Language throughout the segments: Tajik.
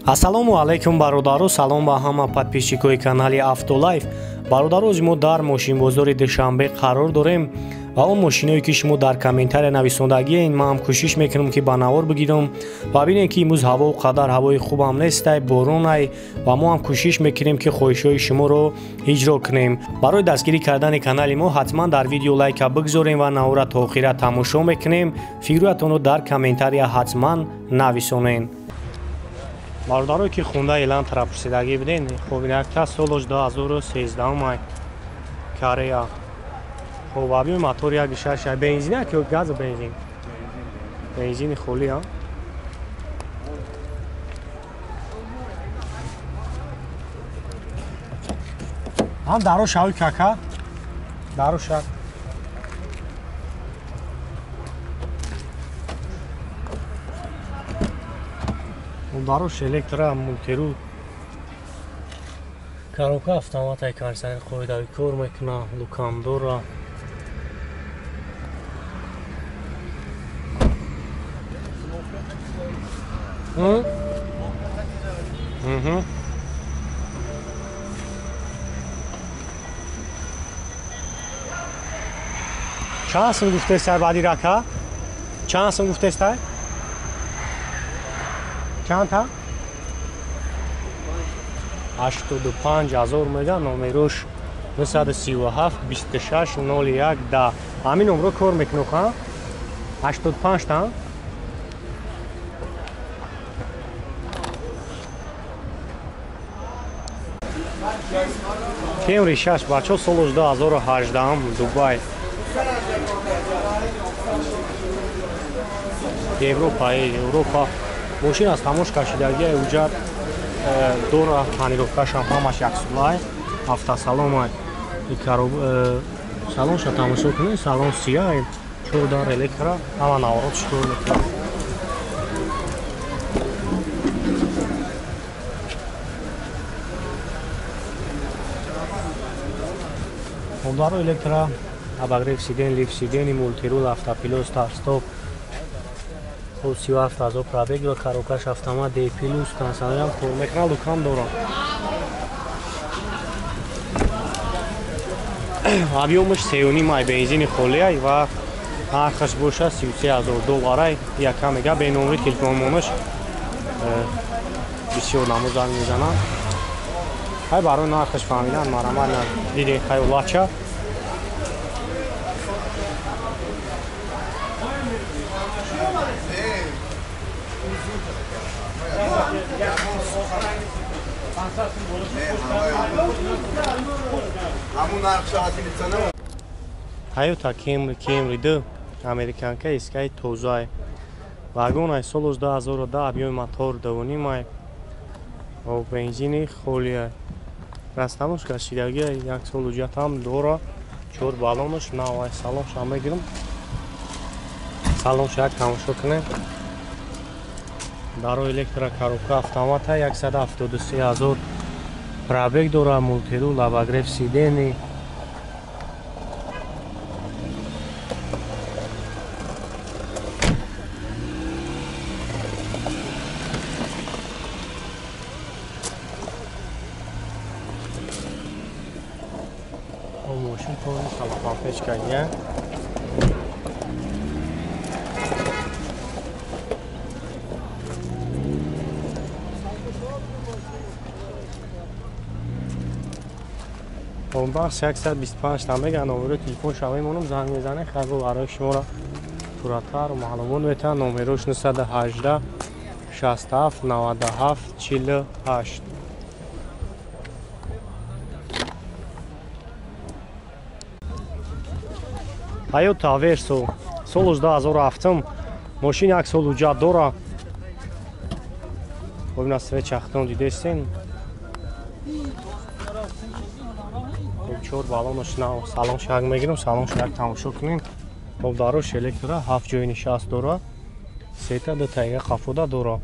Ассалому алайкум, бародаро, салом ба ҳама подписчикои канали Автолайф. Бародаро, мо дар мошинбозори Душанбе қарор дорем ва он мошиное ки шумо дар комментария нависондагиен, ман ҳам кӯшиш мекунам ки ба навор бигирам ва бинем ки имрӯз ҳаво қадар ҳавои хубам нестай, боронай ва мо ҳам кӯшиш мекунем ки хоҳишҳои шуморо иҷро кунем. Барои дастгирӣ кардани канали мо ҳатман дар видео лайка бигзорем ва навора то охира тамошо мекунем. Фикрҳоятонро дар комментария ҳатман нависонед. Бародарое ки хонда Элантра пурсидагӣ буден, хоб якта солош 2013 май Корея. Хоб аби мотор 1.6 бензин ки газ бензин? Бензини холӣ, а? Ҳам даро шави кака? Даро шав. Дарош электро мултиру коробка автоматай кондиционер қоидави кор мекуна, лукамдора. Чанд сум гуфтестай баъди рака? Чанд сум гуфтестай? Чанд та? 85 000 мега, номерош 937 26 01 10. Ҳамин номро кор мекунӣ, ха? 85 та? Кемри 6 бачо, солош 2018, Дубай. Европа, Европа. Мошин аз тамош кашидагия уҷа дора, тонировкашам ҳамаш яксулай, автосаломай. Салонша тамошо кунед, салон сияй, чор дар электро, ҳама наворот шукор мекунад. Даро электро, обогрев сиден, лифт сидени, мультирул, автопилот, старт-стоп. Хоб 37 000 пробег ва коробкаш автомат D плюс, кондиционерам кор мекунад, лукам дорам. Объёмаш 3.5 май бензини холиай ва нархаш боша 33 000 долларай. Яка мега бе номери телефонмонаш бисёр намо занг мезананд. Хай барои нархаш фаҳмидан марамат дидем, хай лача. Тойота Camry, Camry 2 американка искаи тозай. Вагонай солош 2010, объёми мотор 2.5 ва бензини холиай. Растамош кашидагиай, як сол ҳуҷҷатам дора, чор баллонаш навай, салонша мегирам. Салонша як тамошо кунем. Даро электро, коробка автомата, 173 000 пробег дора, мультирул, обогрев сидени. Мошин полный салофан печкагия. Бахш 125 та мега, номерои телефонша мемонам, занг мезанем, хайбо барои шуморо пурратар маълумот метаҳад. Номерош 918 67 97 48. Тойота Версо солош 2007, мошин як сол ҳуҷҷат дора. Хоб ина свечахтон дидестен. Чор баллонаш нав, салон шак мегирам, салон шак тамошо кунем. Хоб дарош электро, ҳафт ҷои нишаст дора, сета ду тайга қафода дора.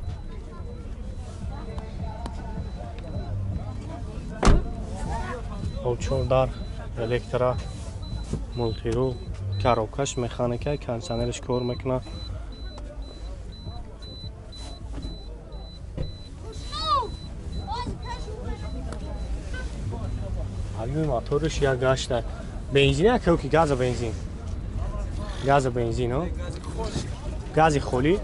Хоб чор дар электро, мултирул, коробкаш механика, кондиционераш кор мекунад. Объёми моторш як гашта. Бензин як ки газа бензин? Газа бензин, а? Гази холӣ?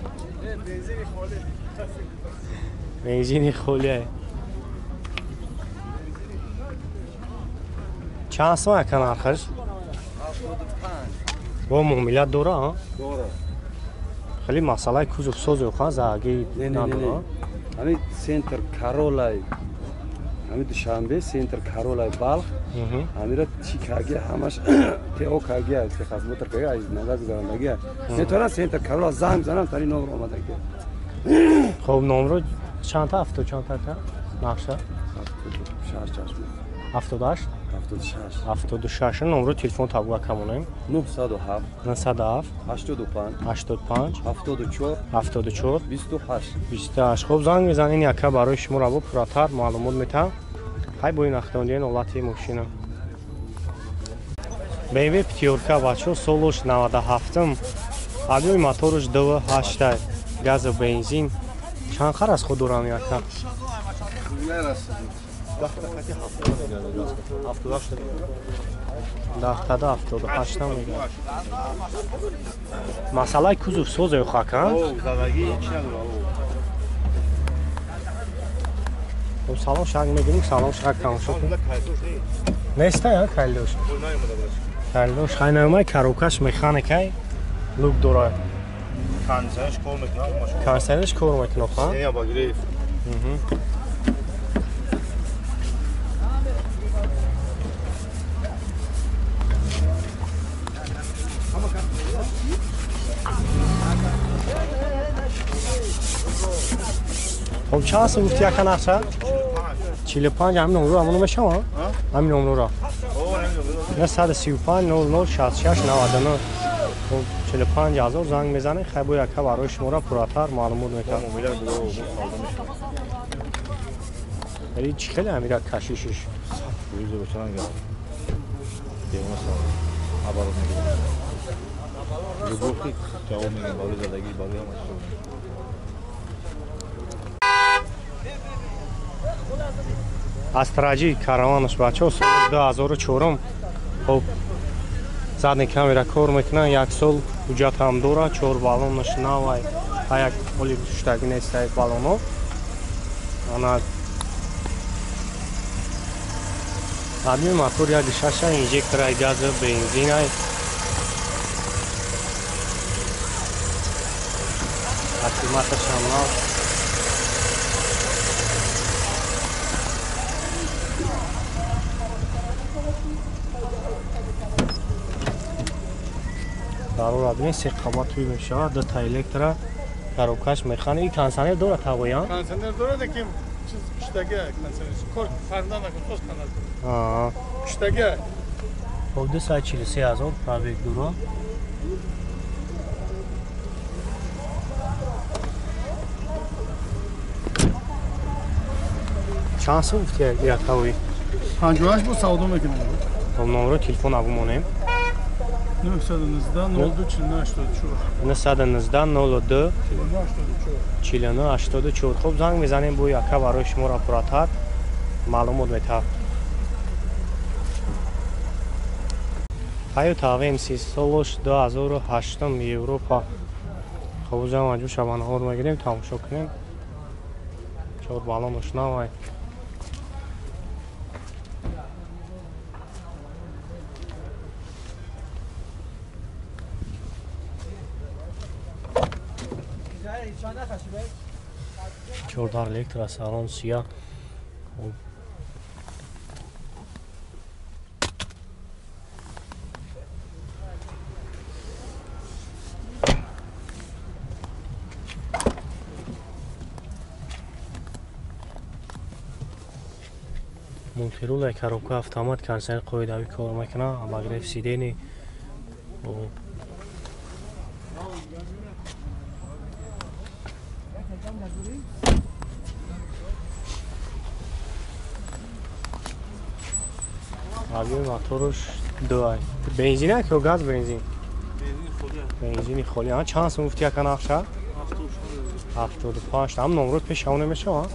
Бензини холӣ. Чанд сом яка нархаш? Бо муомилат дора, а? Дора. Хеле масъалаи кузов созу ха заги надора. Ҳамин центр Каролай, ҳамин Душанбе центр Каролай Балх, ҳамира чи карги ҳамаш ТО карги техосмотр карги аз назар гузарондаги. Метавонам центр Карола занг занам тари номер омадаги. Хоб номро чандта авто чандта ка? Нақша? 76 чашм. 78? 76. 76 номро телефон табуга камонем. 907 907 85 85 74 74 28 28. Хоб занг мезанен яка барои шумо рабо пурратар маълумот метаҳам. Ҳай бо ин ахтондиен ҳолати мошина. BMW пятёрка бачо солош 97-м. Объёми моторш 2.8, газа бензин. Чанд хар аз худ дорам яка? Дахтада 78 мегӯяд. Масъалаи кузов созе хака? Хоб салом шак мегирим, салом шак тамошо кун. Неста я кайлош? Кайлош хай наомай, коробкаш механикай, лук дора. Кондиционерш кор мекунад. Кондиционерш кор мекунад, ха? Не, обогрев. Хоб чанд сум гуфти яка нақша? 45. Ҳамин номро ҳамоно мешавад? Ҳамин номрора. 935 00 66 99. Хоб 45 ҳазор занг мезанед, хай бо яка барои шуморо пурратар маълумот метаҳам. Вале чӣ хеле ҳамира кашишиш? Астраҷи караванаш бачаҳо соли 2004. Хоб задни камера кор мекунад, як сол ҳуҷҷат ҳам дорад, 4 баллонаш навай, ҳа як ҳоли шуштагӣ нестай баллоно. Ана объёми мотор 1.6, инжекторай газа, бензинай. Аккумуляторшам нав. Дарора бинед, се қабат туй мешавад, дута электро, коробкаш механик. Кондиционер дорад ҳавоян? Кондиционер дорад, лекин чиз киштага кондиционер. Кор фармдан накун, соз канад. Киштага. Хоб 243 ҳазор пробег дорад. Чанд сум гуфти як ҳавои? 58 бо савдо мекунем. Хоб номро телефон абумонем. 919 02 49 84. 919 02 49 84. Хоб занг мезанем бо яка барои шуморо пурратар маълумот метаҳад. Toyota Avensis солош 2008 Европа. Хоб ҷамъ ҷӯ шабанаҳор мегирем, тамошо кунем. 4 баллонаш навай. Чордар электро салон сия. Мультирула коробка автомат кондиционер қоидавӣ кор мекунад, обогрев сидени. Объёми моторш 2. Бензин ё газ бензин? Бензини холӣ. А чанд сум гуфти яка нақша? 75. Ҳам номро пеш ҳамон мешавад?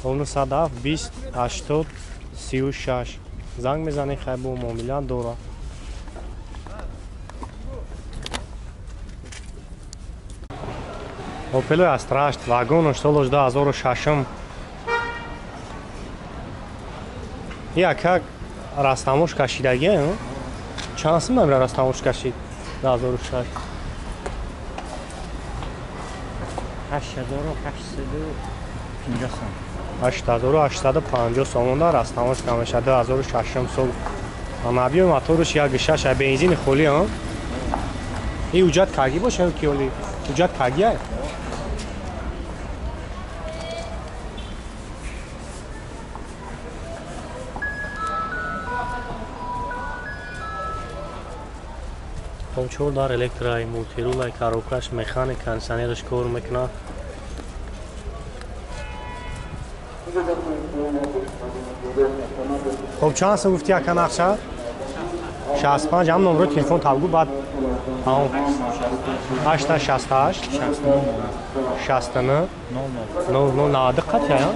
907 20 80 36. Занг мезанед, хай бо муомила дора. Опел Astra 8 вагон соли 2006. Яка растамош кашидагӣ, чанд сум намира растамош кашид? 2006. 8850 сом. 8850 сомон дар растамош камеша 2006 сол. Набиё моторш 1.6 бензини холи, а? И уҷат каги боша ки оли? Уҷат каги ай? Том 4 дар электрои мултирулай, коробкаш механик, кондиционераш кор мекунад. Хоб чанд сум гуфти ака нақша? 65. Ҳам номро телефон табгу баъд 868 69 00 90 қат я?